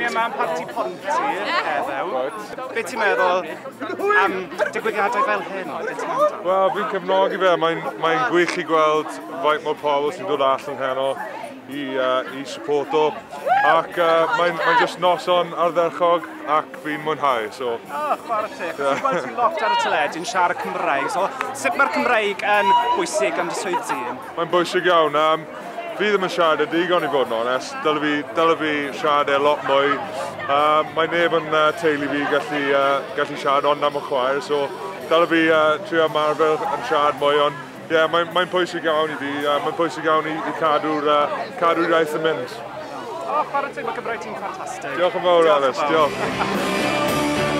Ni yma yn Parti Ponty heddiw. Be ti'n meddwl am digwyddiadau fel hyn? Be ti'n meddwl? Wel, fi'n cefnogi fe. Mae'n mae gwych i gweld faint mor pobl sy'n dod allan heno i, i supporto. Ac mae'n mae just noson ardderchog ac fi'n mwynhau. So. Oh, chwarae teg. Ti'n gweld ti'n lot ar y teledu yn siarad Cymraeg. So, sut mae'r Cymraeg yn bwysig am dy swydd ti? Mae'n bwysig iawn. Fi ddim yn siarad e digon i fod yn onest. Dyle fi, dyle fi siarad e lot mwy. Mae neb yn teulu fi gallu, gallu siarad ond am y chwaer, so dyle fi trio ymarfer yn siarad mwy, ond ie, yeah, mae'n mae pwysig iawn i fi, mae'n pwysig iawn i, i cadw'r cadw iaith yn mynd. O, oh, chwarae teg, mae Cymraeg ti'n ffantastig. Diolch yn fawr, Alice, diolch.